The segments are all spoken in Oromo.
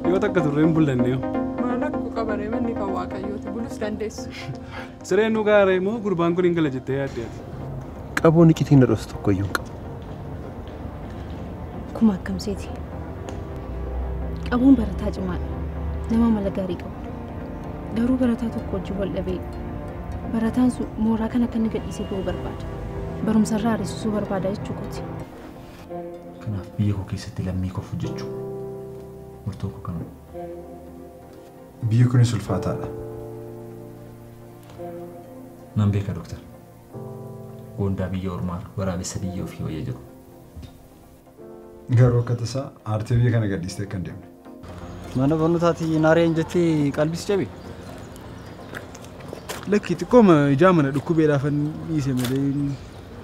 Yoo takka turreen bullanne yoo. Maal akkoo qabaree manni kan waaqayyooti bulus dandeessu. Sireen nu gaaree moo gurbaan kun hin gala jettee yaaddeeti? Qaboon iccitiin na dhoosu tokko iyyuu hin qabu. Kuma akkamseeti. Qaboon barataa cimaadha. Nama mala gaarii qabu. Garuu barataa tokko wajjin wal dhabee barataan sun mooraa kana akka inni gadhiisee ba'uu barbaada. Barumsarraa ariisisuu barbaada jechuu kooti. Kanaaf biyya koo keessatti lammii koof hojjechuu murtoo koo kanuma. Biyyi kunis ulfaataadha. Nan beeka Dooktar. Goondaa biyya ormaa waraabessa biyya ofii wayya jedhu. Garuu akka tasaa aartee biyya kana gadhiistee akka hin deemne. Mana barnootaatti naareen jettee qalbisi cabe. Lakki xiqqooma ijaa mana dhukkubeedhaaf dhiise malee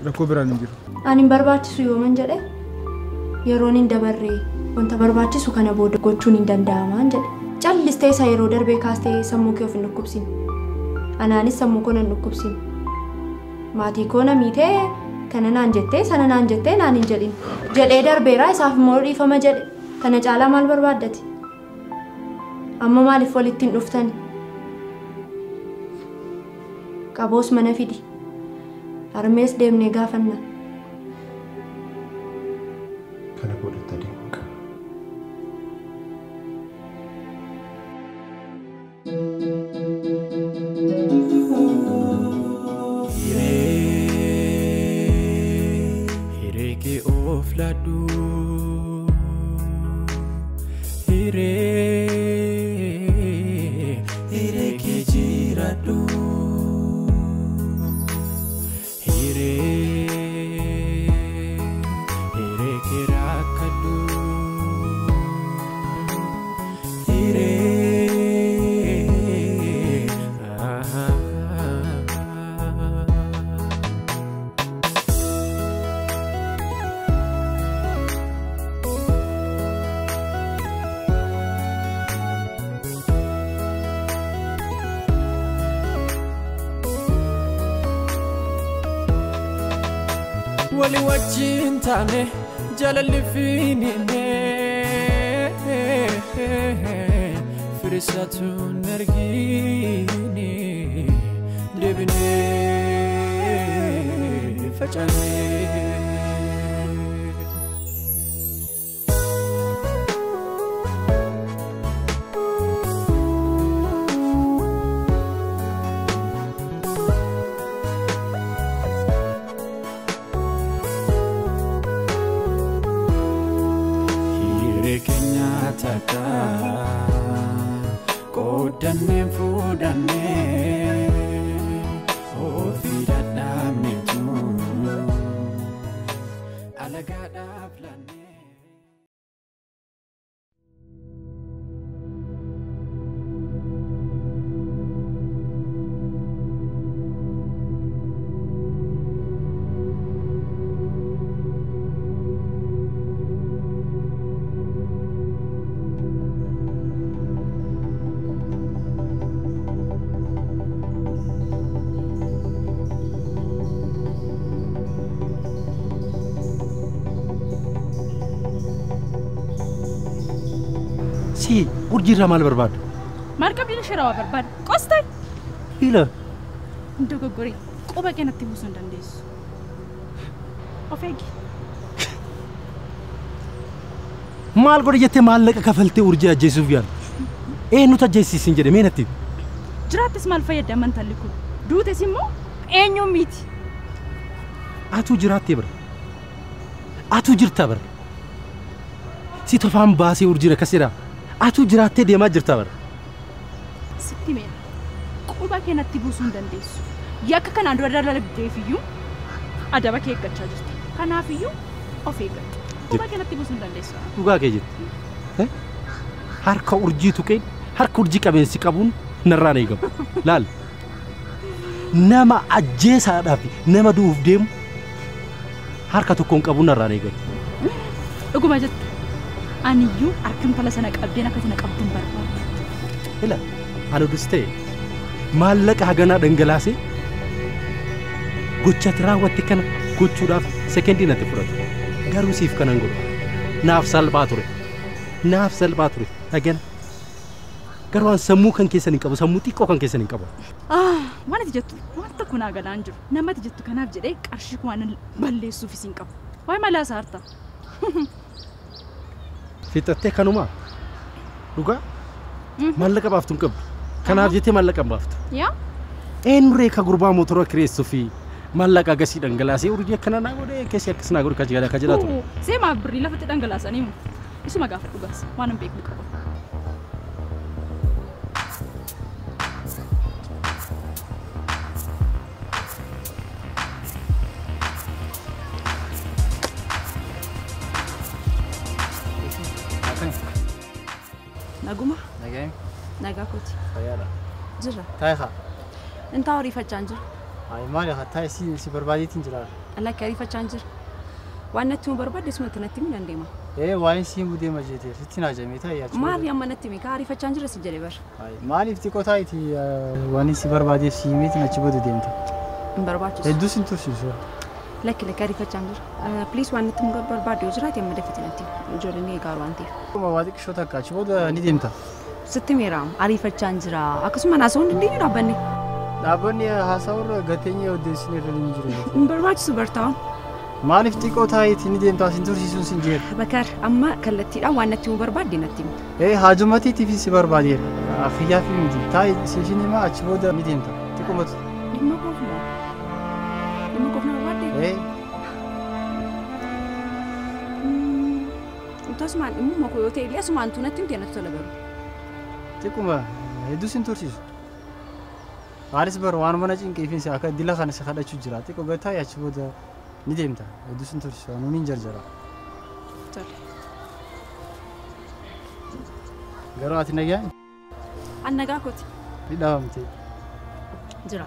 rakkoo biraan hin jiru. Ani hin barbaachisu yooman jedhe yeroon hin dabarre wanta barbaachisu kana booda gochuun hin danda'amaan jedhe. Callistee isa yeroo darbee kaastee sammuu kee of hin dhukkubsin. Anaanis sammuu koo nan dhukkubsin. Maatii koo na miitee kana naan jettee sana naan jettee naan hin jedhin. Jedhee darbeeraa isaaf immoo dhiifama jedhe. Kana caalaa maal barbaaddati? Amma maaliif walitti hin dhuftani? Qaboos mana fidi. Harmees deemnee gaafanna. Kana boodatti adeemuu qaba. Hiree kee of laadhu. Hiree hiree kee jiraadhu. Hiree hiree kee rakkadhu. Hiree. Wali wajjin taane jaalalli fiinine firisaatu hin argine deebinee facaane. Hiree keenya takka qoodannee fuudhannee ofii dadhabneetu alagaadhaaf laannee. Si urjiirraa maal barbaadda? Maal qabdina shirawaa barbaada? Qostay! Ila. Hin dogoggorin. Quba kee natti buusuu hin dandeessu. Of eegi. Maal godhe jettee maallaqa kafaltee urjii ajjeesuuf yaala? Eenyutu ajjeesisin jedhe mee natti himi? Jiraattis maal fayyadda amantalli kun? Duutes immoo eenyuun miti? Atuu jiraattee bara. Atuu jirta bara. Si tofaan baasee urjiin akkas jedhaa. Atuu jiraattee deemaa jirta bara. Sitti meera. Quba kee natti buusuu hin dandeessu. Yakka kanaan dura dalagdeef iyyuu adaba kee eeggachaa jirta. Kanaaf iyyuu of eeggadhu. Quba kee natti buusuu hin dandeessu. Dhugaa kee jette. Harka urjii tuqeen harka urjii qabeensi qabuun narraan eegamu. Laal. Nama ajjeesaadhaaf nama du'uuf deemu harka tokkoon qabuun narraan eegamu. Dhuguma jette. Ani iyyuu harka intala sana qabdeen akka sana qabduun barbaadu. Ila ani odus ta'e maallaqa haganaa dhangalaasee gocha ati raawwatte kana gochuudhaaf sekendii natti fudhatu. Garuu siif kanan godhu. Naaf salphaa ture. Naaf salphaa ture. Hagana. Garuu an sammuu kan keessan hin qabu, sammuu xiqqoo kan keessan hin qabu. Waan ati jettu waan tokko naa galaan jiru. Nama ati jettu kanaaf jedhee qarshii waan balleessuufis hin qabu. Waa'ee malaa isaa harta. Fixattee kanumaa? Dhugaa? Maallaqa baaftu hin qabdu. Kanaaf jettee maallaqa hin baaftu. Yaa? Eenyuree ka gurbaa motora kireessuu fi maallaqa agasii dhangalaasee urjii akkana naa godhee keessi akkas naa godhe ka jedhaa ture. Seemaaf birrii lafatti dhangalaasanii mu. Isuma gaafa dhugaas waan hin beeknu qaba. Naguma? Nagayim. Nagaa kooti. Fayyaadha. Jirra. Taayi haa. Intaa ariifachaa hin jiru. Ayi maali haa taayi si barbaadeetiin jira. Lakki ariifachaa hin jiru. Waan natti himuu barbaadde sumatti natti himuu dandeema. Ee waa'een si himuu deema jeetee sitti naa jamee taayi achi. Maali amma natti himi kaa ariifachaa hin jira si jedhe bara. Ayi maaliif xiqqoo taayitii waan si barbaadeef si himeetiin achi booda deemta. Hin barbaachisu. Hedduu sin tursiisu. Lakki lakki ariifachaa hin jiru. Please waan natti himuu barbaadde yoo jiraate amma dafite natti himi. Ijoolleen eegaa waan ta'eef. Waa xiqqishoo takka achi booda ni deemta. Sitti meera ariifachaa hin jira. Akkasuma haasa'uu hin dandeenyu dhaabbanne. Dhaabbanni haasa'uurra gateenya odeessine irra hin jiru. Hin barbaachisu bartaa'uun. Maaliif xiqqoo taayitii ni deemtaa sin tursiisuun sin jeera. Bakar amma kallattiidhaan waan natti himuu barbaadde natti himi. Ee haajumatiitiif si barbaadeera. Afiyyaa fi miti. Taayi siifin himaa achi booda ni deemta. Xiqqoomatu. Dhimma koof moo? Dhimma koof na barbaadde? Ee. Asumaan dhimmuma koo yoo ta'e illee asumaan tu natti himte natti tola garuu. Xiqquma hedduu sin tursiisu. Anis bar waan mana cinqeefin akka dila kana si kadhachuu jira. Xiqqoo gataa achi booda ni deemta. Hedduu sin tursiisu. Anuun hin jarjara. Tole. Garuu ati nagaa? An nagaa kooti. Ni dhaabamte. Jira.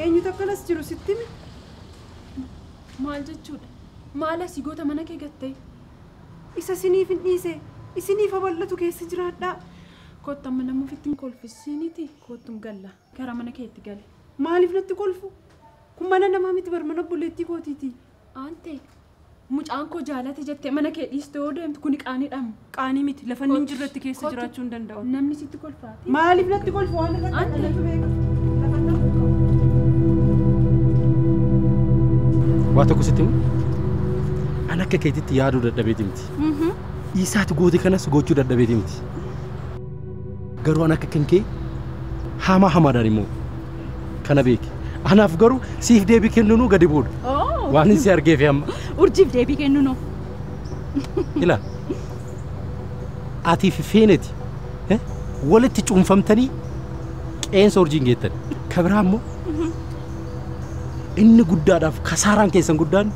Eenyutu akkanas jiru sitti himi? Maal jechuudha? Maal asii goota mana kee gattee? Isa isiniif hin dhiise, isiniif babal'atu keessa jiraadhaa. Kottu amma nama ofitti hin kolfisiiniti kottum galla gara mana keetti gale. Maaliif natti kolfu? Kun mana namaa miti bar mana obboleettii kootiiti. Aantee mucaan koo jaalate jettee mana kee dhiiste yoo deemtu kuni qaaniidhaam. Qaanii miti lafa inni hin jirretti keessa jiraachuu hin danda'u. Namni sitti kolfaati. Maaliif natti kolfu waan irratti dhalatu beeka? Waa tokko sitti himu? An akka keetitti yaaduu dadhabeeti miti. Isaati goote kanas gochuu dadhabeeti miti. Garuu an akka kan kee hamaa hamaadhaan immoo kana beeki. Anaaf garuu siif deebii kennuunuu gadi bu'uudha. Waan si argeef amma. Urjiif deebii kennuunoo. Ilaa ati fi feeneti walitti cuunfamtanii qeensa urjiin geettan. Ka biraa immoo inni guddaadhaaf kasaaraan keessan guddaan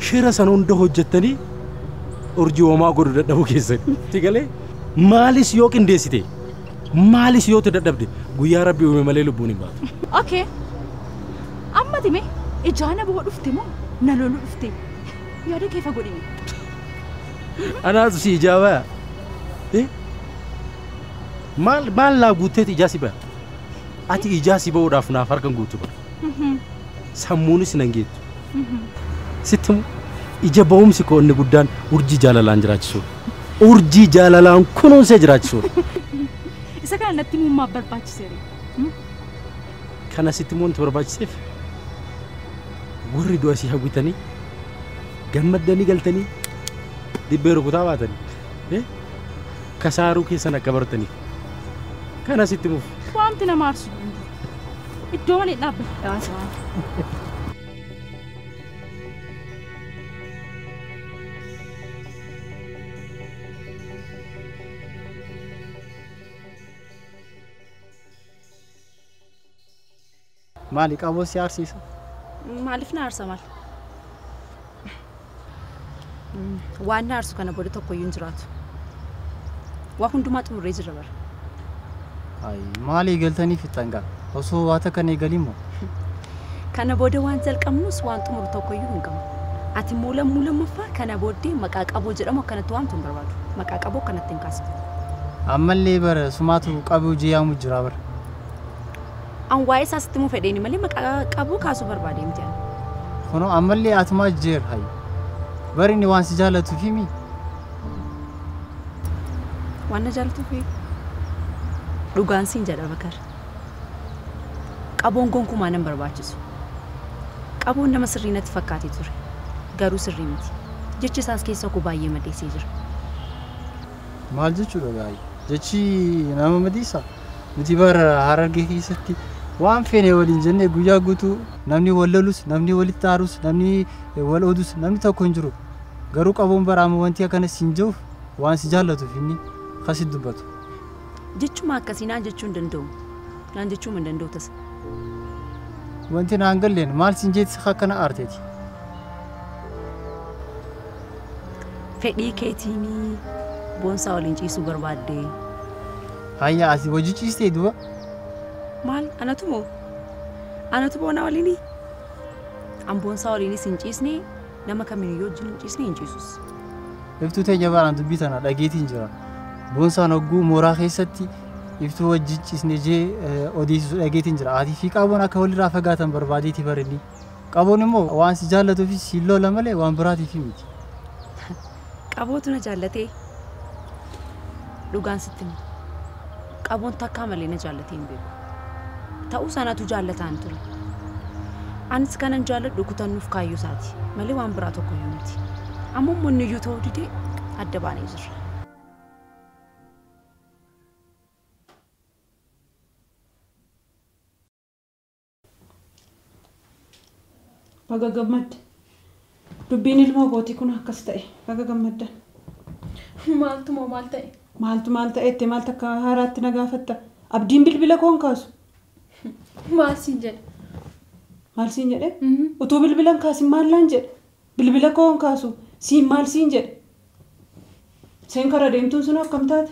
shira sana hunda hojjettanii urjii homaa godhu dadhabuu keessan. Si galee maalis yoo qindeessite maalis yoo dadhabde guyyaa rabbi uume malee lubbuun hin baatu. Okay. Amma time ijaana bu'aa dhufte moo na loluu dhufte? Yaada kee fagoo dhimi. Anaatu si ijaa baya. Maal maal laa guutteeti ijaa si baya? Ati ijaa si ba'uudhaaf naaf harkan guutu bara. Sammuunis nan geettu. Sitti ija ba'umsi koo inni guddaan urjii jaalalaan jiraachisuudha. Urjii jaalalaan kunuunsee jiraachisuudha. Isa kana natti himuu barbaachiseera. Kana sitti himuu wanti barbaachiseef warri du'a si hawwitanii gammaddanii galtanii dibbee rukutaa baatanii kasaaruu keessan akka bartaniif kana sitti himuuf. Waanti nama aarsu hin jiru. Iddoo malee dhaabbata. Maali qaboo si aarsiisa? Maaliif na aarsa maal? Waan na aarsu kana booda tokkoyyuu hin jiraatu. Waa hundumaa xumurree jirra bara. Ayi maali eegaltanii fixxan gaa? Osoo waa takka hin eegalin moo? Kana booda waan jalqabnus waan xumuru tokkoyyuu hin qabnu. Ati immoo lammuu lammaffaa kana booddee maqaa qaboo jedhamu akkanatti waamtu hin barbaadu. Maqaa qaboo akkanatti hin kaastu. Ammallee bara sumaatu qabuu jeeyaamu jira bara. An waa'ee isaa sitti himuu fedheeni malee maqaa qabuu kaasuu barbaadee miti ani. Kunoo ammallee atumaa jeer hayi. Bari inni waan si jaallatuuf himi. Waan na jaallatuufi dhugaan siin jedha Bakar. Qaboon gonkumaa nan barbaachisu. Qaboon nama sirrii natti fakkaatee ture. Garuu sirrii miti. Jechi isaas keessa koo baay'ee madeessee jira. Maal jechuudha gaa'ii? Jechi nama madeessaa? Nuti bara Harargee keessatti waan feene waliin jennee guyyaa guutuu namni wal lolus, namni walitti aarus, namni wal oodus, namni tokko hin jiru. Garuu qaboon bara amma wanti akkana siin jiruuf waan si jaallatuuf inni akkasitti dubbatu. Jechuma akkasii naan jechuu hin danda'u. Naan jechuu hin danda'u tasa. Wanti naan galleen maal siin jeetti akkana aarteeti? Fedhii keetiinii boonsaa waliin ciisuu barbaadde. Hayya asii wajji ciistee duba? Maal anatu moo? Anatu boonaa waliinii? An boonsaa waliinis hin ciisne nama kamiiniyyuu wajjin hin ciisne hin ciisus. Iftuu teenya baraan dubbii tana dhageetiin jira. Boonsaan hogguu mooraa keessatti iftuu wajji ciisne jee odeessisu dhageetiin jira. Atii fi qaboon akka walirraa fagaatan barbaadeeti barinni. Qaboon immoo waan si jaallatuuf si lola malee waan biraatiif miti. Qabootu na jaallatee dhugaan sitti hima. Qaboon takkaa malee na jaallatee hin beeku. Ta'uu sanatu jaallataan ture. Anis kanan jaalladhu kutannuuf kaayyoo isaati malee waan biraa tokkoyyuu miti. Amma immoo inni iyyuu ta'uu didee adda baanee jirra. Baga gammadde. Dubbiin ilmoo kootii kun akkas ta'e. Baga gammaddan. Maaltu moo maal ta'e? Maaltu maal ta'etti maal takka haaraatti na gaafatta? Abdiin bilbila koon kaasu. Maal siin jedhe? Maal siin jedhe? Utuu bilbila hin kaasin maal naan jedhe? Bilbila koon kaasu siin maal siin jedhe? Seen karaa deemtuun sun akkam taate?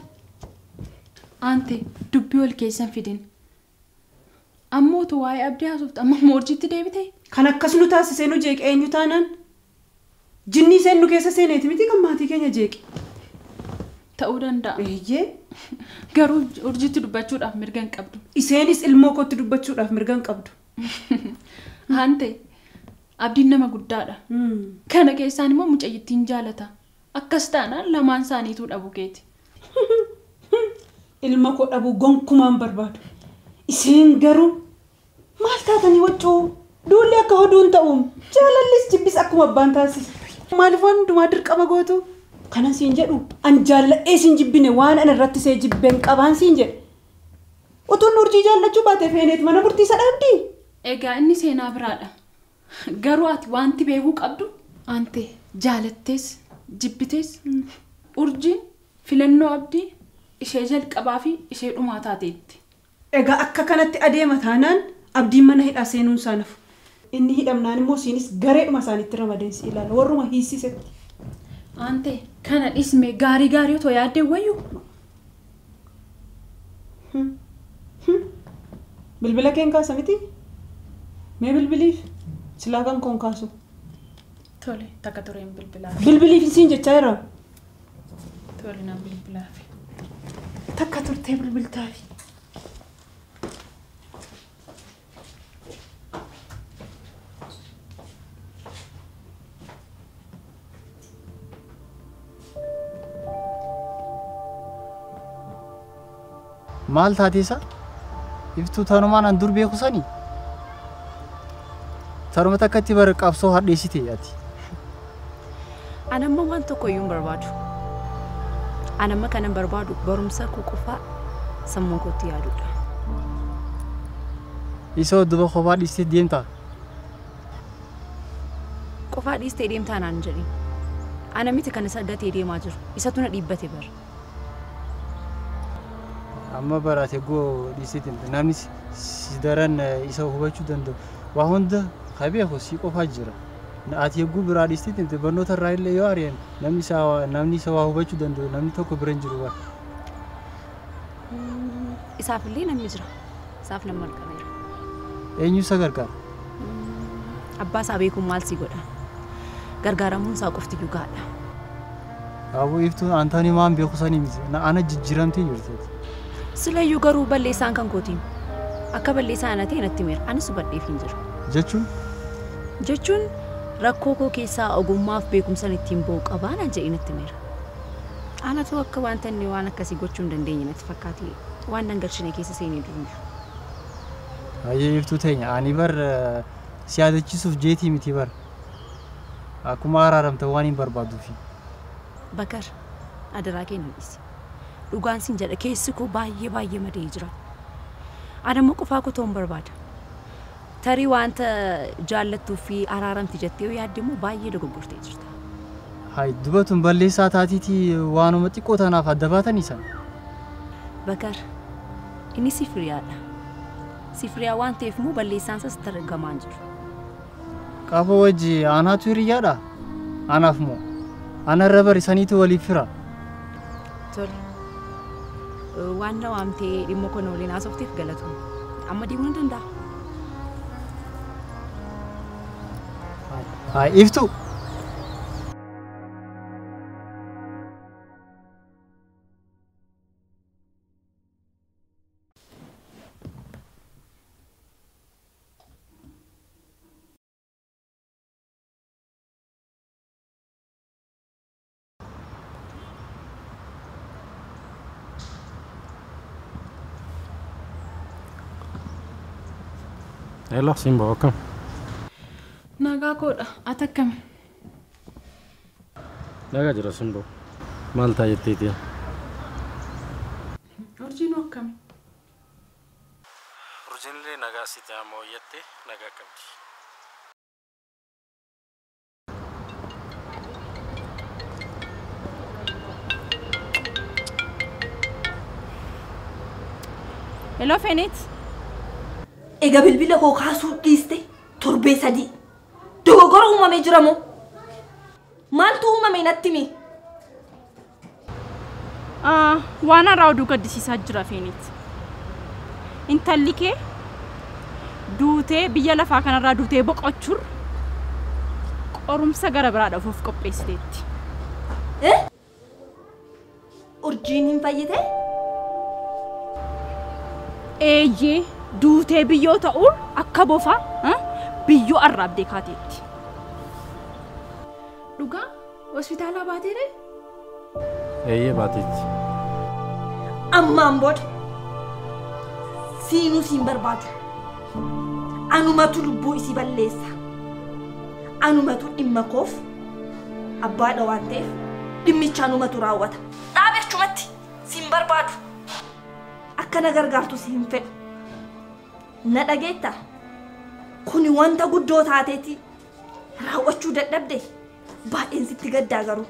Aante dubbii wal keessan fidin. Amma utuu waa'ee abdii haasoftu amma moorjiitti deebite? Kan akkas nu taasisee nu jeeqe eenyu taanaan? Jinni isheen nu keessa seeneeti miti kan maatii keenya jeeqe. Ta'uu danda'a. Eeyyee. Garuu urjiitti dubbachuudhaaf mirga hin qabdu. Isheenis ilmoo kootti dubbachuudhaaf mirga hin qabdu. Aante abdiin nama guddaadha. Kana keessaan immoo mucayyittiin jaalata. Akkas taanaan lamaan isaaniituu dhabu keeti. Ilma koo dhabuu gonkumaan barbaadu. Isheen garuu maal taatanii waccuu? Duulli akka hoduu hin ta'u. Jaalallis jibbis akkuma abbaan taasisa. Maaliif waan hundumaa dirqama gootu? Kanan siin jedhu an jaalladhee siin jibbine waan ana irratti see jibbeen qabaan siin jedhe. Utuun urjii jaallachuu baate feeneet mana murtii isa dhaabdii? Egaa inni seenaa biraadha. Garuu ati wanti beekuu qabdu ante jaalattees jibbitees urjiin filannoo abdii ishee jalqabaa fi ishee dhumaa taateetti. Egaa akka kanatti adeema taanaan abdiin mana hidhaa seenuun isaa nafu. Inni hidhamnaan immoo siinis gareedhuma isaanitti ramadeen si ilaala warruma hiisisetti. Aante kana dhisme gaarii gaarii otoo yaaddee wayyuu. Bilbila keen kaasa miti? Mee bilbiliif? Silaa kan koon kaasu. Tole takka tureen bilbilaaf. Bilbiliif siin jechaa jira. Tole naan bilbilaaf. Takka turtee bilbiltaafi. Maal taatee isaa? Iftuu tanumaan an dur beeku sanii? Taruma takkatti bara qabsoo hadheessite ati. An amma waan tokko iyyuu hin barbaadu. An amma kanan barbaadu barumsa koo qofaa sammuu kootti yaaduudha. Isoo duba kophaa dhiistee deemtaa? Qofaa dhiistee deemtaa naan jedhin. Ana miti kan isa gatee deemaa jiru. Isatu na dhiibbate bara. Amma baraate goo dhiiseetiin namni si daran isa hubachuu danda'u. Waa hunda qabeeku si qofaa jira. Ati eeguu biraa dhiisteetiin barnoota irraa illee yoo ari'an namni isa waa hubachuu danda'u namni tokko bira hin jiru bara. Isaaf illee namni jira. Isaaf nama argameera. Eenyu isa gargaara? Abbaa isaa beekuun maal si godha? Gargaaramuun isaa qofti dhugaadha. Aboo iftuun Antoonii maan beeku sanii miti. Ana jijjiiramtee jirti. Silayyuu garuu balleessaan kan kootiin. Akka balleessaa ana ta'e natti meera. Anis hubadheef hin jiru. Jechuun? Jechuun rakkoo koo keessaa ogummaaf beekumsan ittiin ba'u qabaa naan jedhee natti meera. Anatu akka wanta inni waan akkasii gochuu hin dandeenye natti fakkaate waan nan galchine keessa seenee duruyyuu. Hayyee iftuu teenya ani bar si yaadachiisuuf jeetii miti bar. Akkuma araaramte waan hin barbaaduufi. Bakar adaraa kee nan dhiisi. Dhugaan siin jedha keessi koo baay'ee baay'ee madee jira. Ani immoo qofaa koo ta'uun barbaada. Tarii wanta jaallattuu fi araaramti jettee yoo yaadde immoo baay'ee dogoggortee jirta. Hai dubatun balleessaa taatiitii waanuma xiqqoo tanaaf adda baatanii sana. Bakar inni sifriyaadha. Sifriyaa waan ta'eef immoo balleessaan isaas argamaa hin jiru. Qafa wajji anaatu hiriyyaadha? Anaaf moo? Anarra bari saniitu waliif fira. Tole. Waan na waamtee dhimma kana waliin haasofteef galatoom. Amma deemuu ni danda'a. Hai iftu. Hello, Simba, welcome. Nagaa koodha. Ati akkami? Nagaa jira Simba. Maal ta'a jetteeti? Urjiin akkami? Urjiin illee nagaa sitti amma hojjette nagaa qabdi. Hello, Fenit. Egaa bilbila koo kaasuu dhiiste torbee sadii. Dogoggora uumamee jira moo? Maaltu uumame natti himi? Waan haaraa oduu gaddisiisaa jira Fenit. Intalli kee duutee biyya lafaa kanarraa duutee boqochuur qorumsa gara biraa dhafuuf qopheessiteetti. Urjiin hin fayyite? Eeyyee. Duutee biyyoo ta'uun akka bofaa biyyoo arraabdee kaateetti. Dhugaa hospitaala baateere? Eeyyee baateetti. Ammaan booda siinuu siin barbaadu. Anumatu lubbuu isii balleessa. Anumatu dhimma koof abbaadha waan ta'eef dhimmicha anumatu raawwata. Dhaabe achumatti siin barbaadu. Akkana gargaartu si hin fedhu. Na dhageetta kuni wanta guddoo taateeti raawwachuu dadhabde baay'een sitti gaddaa garuu.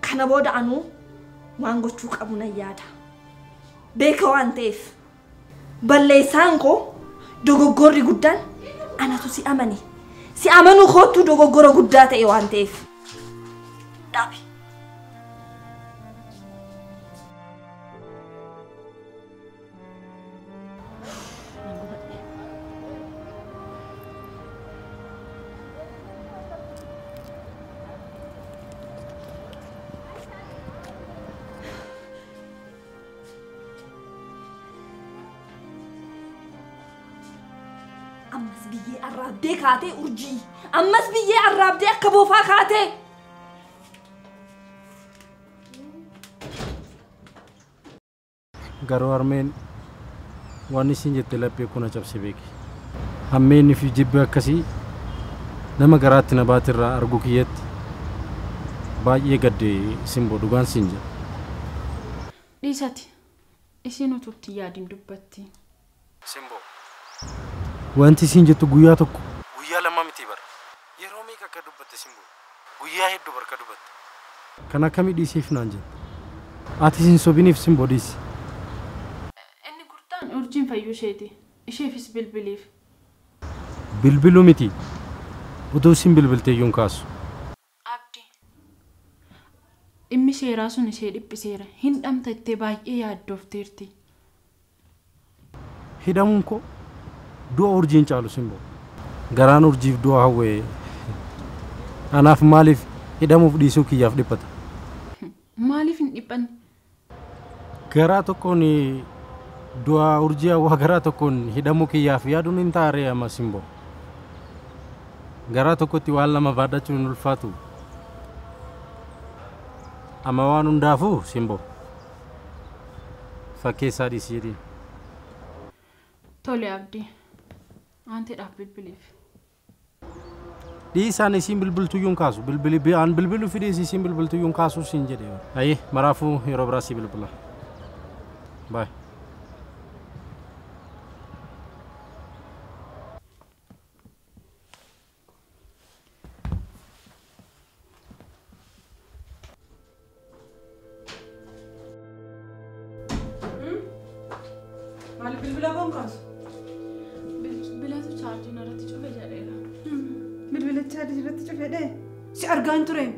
Kana booda anuu waan gochuu qabu nan yaada. Beeka waan ta'eef balleessaan koo dogoggorri guddaan anatu si amane. Si amanuu kootu dogoggora guddaa ta'e waan ta'eef. Dhaabi. Ammas biyyee arraabdee kaatee urjii. Ammas biyyee arraabdee akka boofaa kaatee. Garuu harmeen waan isin jette laphee kun cabse beeki. Hammeenni fi jibbi akkasii nama garaatti na baatirraa arguu kiyyatti baay'ee gadde Simbo dhugaan siin jedha. Dhiisati. Isiin utuutti yaadiin dubbatti. Simbo. Wanti isin jettu guyyaa tokko guyyaa lama miti bara. Yeroo meeqa akka dubbatte Simbo? Guyyaa hedduu barka dubbatte. Kan akkamii dhiiseef naan jette? Ati sin sobiniif sin bodhiisi. Inni guddaan urjiin fayyuu isheeti. Isheefis bilbiliif. Bilbiluu miti. Utuu sin bilbiltee iyyuu hin kaasu. Abdii. Dhimmi seeraa sun ishee dhiphiseera. Hin dhamta ittee baay'ee yaaddoofteerti. Hidhamuun koo du'a urjiin caalu sin bo'u. Garaan urjiif du'a hawwee anaaf maaliif hidhamuuf dhiisuu kiyyaaf dhiphata? Maaliif hin dhiphanne? Garaa tokkoon du'a urjii hawwaa garaa tokkoon hidhamuu kiyyaaf yaaduun hin taaree amma sin bo'u. Garaa tokkotti waan lama baadhachuun hin ulfaatu. Amma waan hundaafuu sin bo'u. Fakkeessaa dhiisii jedhiin. Tole Abdii. Aanteedhaaf bilbiliif. Dhiisaan isiin bilbiltuyyuu hin kaasu. Bilbili aan bilbiluu fi dhiisi isiin bilbiltuyyuu hin kaasu siin jedhee. Ayi maraafuu yeroo biraa si bilbila. Baay. Maaliif bilbila koo hin kaasu? Bilbilatu chaarjiin irratti cufe jedheera. Bilbila chaarjii irratti cufedhe? Si argaan tureen?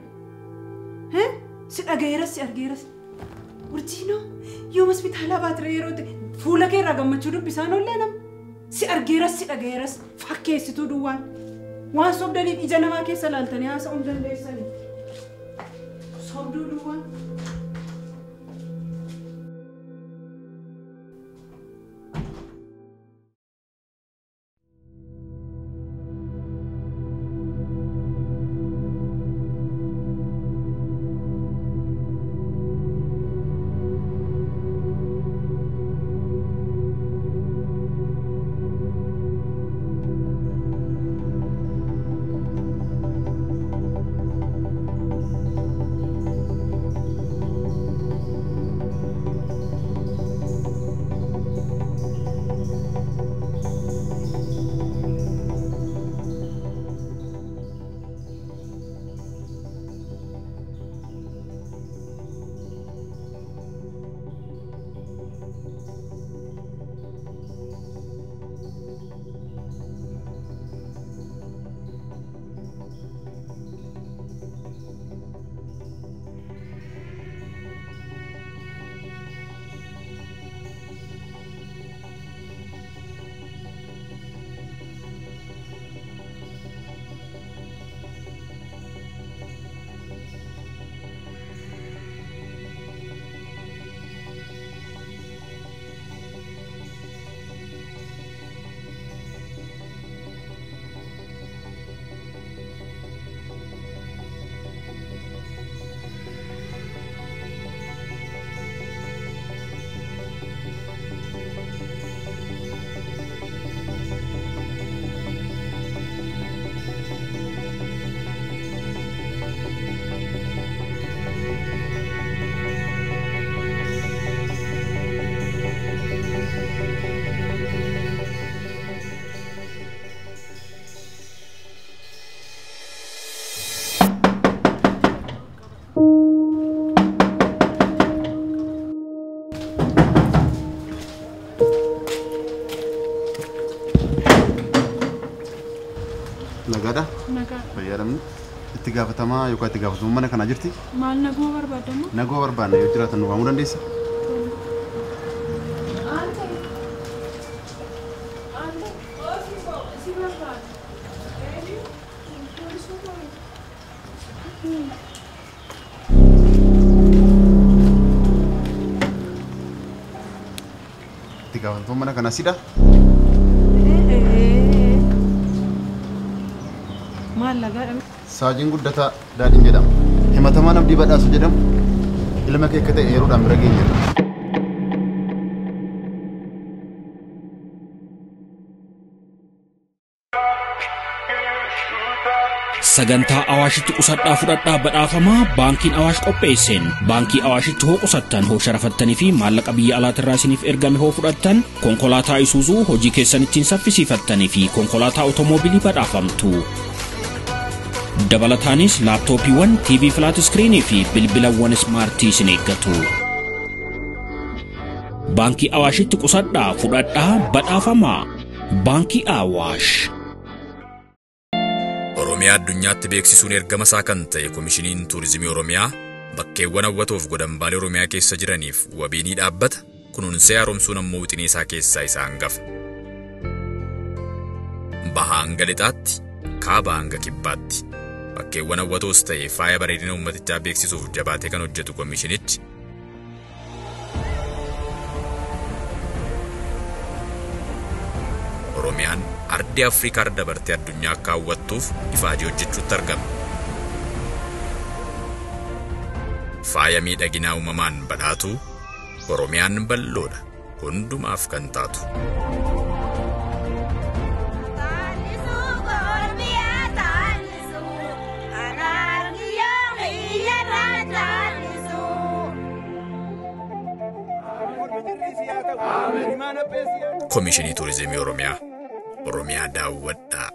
Si dhagayeeras si argeeras. Urjiinoo yoom hospitaalaa baatire yeroo ta'e fuula kee irraa gammachuu dubbisaan oollee nama. Si argeeras si dhagayeeras fakkeessituu duwwaan. Waan sobdaniif ija namaa keessa laaltanii haasa'uu hin dandeessanii. Sobduu duwwaan. Nagaadha? Nagaa. Fayyadamni itti gaafatamaa yookaan itti gaafatamummaa mana kanaa jirti? Maal naguma barbaadamu? Naguma barbaanna yoo jiraatan nu waamuu dandeessa? Itti gaafatamummaa mana kanaa sidha? Saajiin Guddataa Daadhiin jedhama. Himatamaan Abdii Badhaasuu jedhamu ilma kee akka ta'e yeroodhaan bira geenyeerra. Sagantaa Awaashitti qusadhaa fudhadhaa badhaafamaa baankiin Awaash qopheesseen baankii Awaashitti hoo qusattan hoo sharafattanii fi maallaqa biyya alaatirraa isiniif ergame hoo fudhattan konkolaataa Isuuzuu hojii keessan ittiin saffisiifattanii fi konkolaataa otomoobilii badhaafamtu. Dabalataanis laaptooppiiwwan, TV flat screen fi bilbilawwan ismaartii isin eeggatu. Baankii Awaashitti qusadhaa fudhadhaa badhaafamaa. Baankii Awaash. Oromiyaa addunyaatti beeksisuun ergama isaa kan ta'e Komishiniin Tuurizimii Oromiyaa bakkeewwan hawwatoof godambaalee Oromiyaa keessa jiraniif wabii ni dhaabbata. Kunuunsee haaromsuun ammoo wixinee isaa keessaa isa hangafa. Bahaa hanga lixaatti, kaabaa hanga kibbaatti. Bakkeewwan hawwatoos ta'e faaya bareedina uummatichaa beeksisuuf jabaatee kan hojjetu komishinichi Oromiyaan ardii Afrikaa irra dabartee addunyaa akka hawwattuuf ifaajee hojjechuutti argama. Faaya miidhaginaa uumamaan badhaatu Oromiyaan bal'oodha hundumaaf kan taatu. Komishinii Tuurizimii Oromiyaa. Oromiyaa daawwadhaa